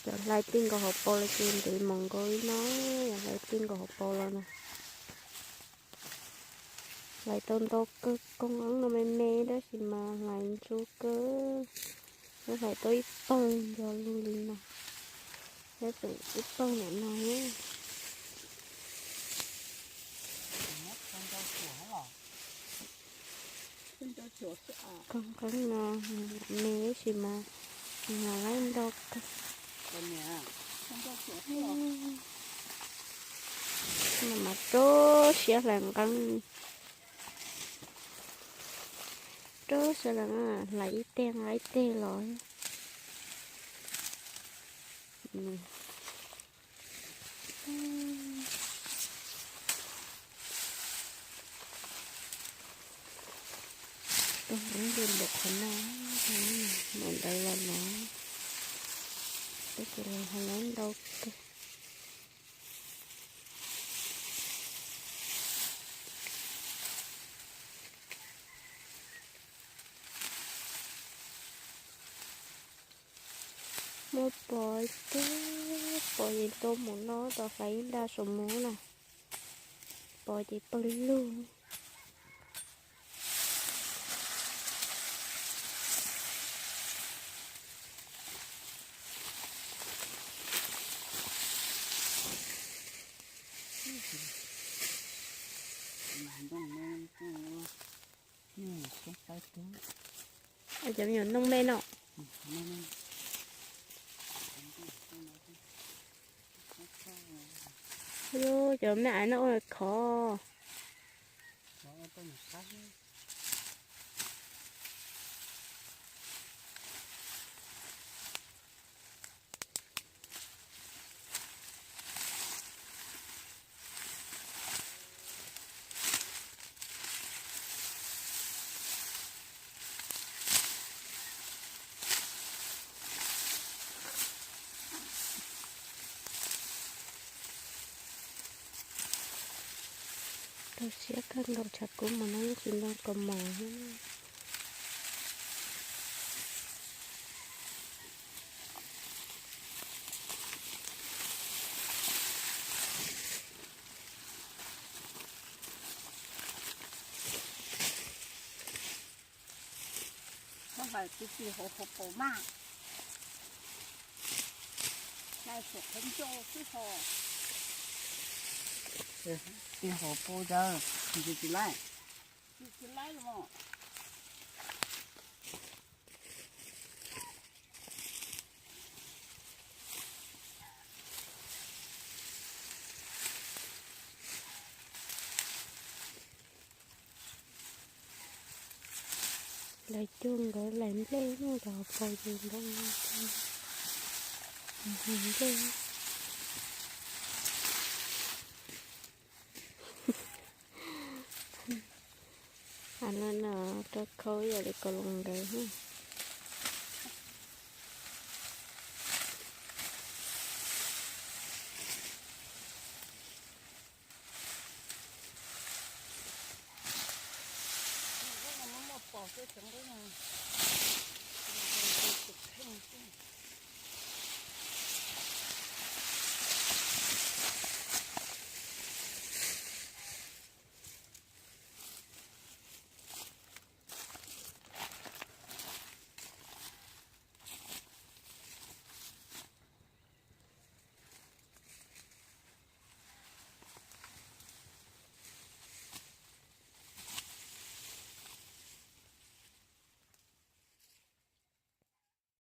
Cov hlais tij nkaus hauv paus los ces ntev mus nkaus li no, yog hlais tij nkaus hauv paus los na. Hlais tau ntau kawg, koog eeb no me me tab sis mas hlais ntsu kawg. Hlais tau ib pawg nco lug li no, ib pawg ntawm no. Koog eeb no me tab sis mas hlais ntau kawg. Mas rau siab hlais nqeeb, rau siab hlais, hlais ib teg nqa ib teg los. Koog eeb nkaus qhov no, mus ntawd los no, tab sis hlais ntau kawg. Muaj pos, pos ces tuaj mus no rau hlais ib nta saum mus na, pos ces pawg lug. Cov me nyuam ntoo me no. Cov me nyuam ntoo me no ua khov. Rau siab kawg nkaus, tshav kub mus no yeej tsis nco kos mos. Hlais tib si hauv hauv paus mas, hlais suam qhov ncauj xwb ho. Tib hauv paus cas tsis tsis laib, tsis tsis laib los. Lawv cuag nkawd hlais nplej no, cov hauv paus ces nkawd hlais nplej. Av no no rau khau ib yam li kaus loos nkawd. Muaj pos xwb, cov nqaub no tus kheej xwb.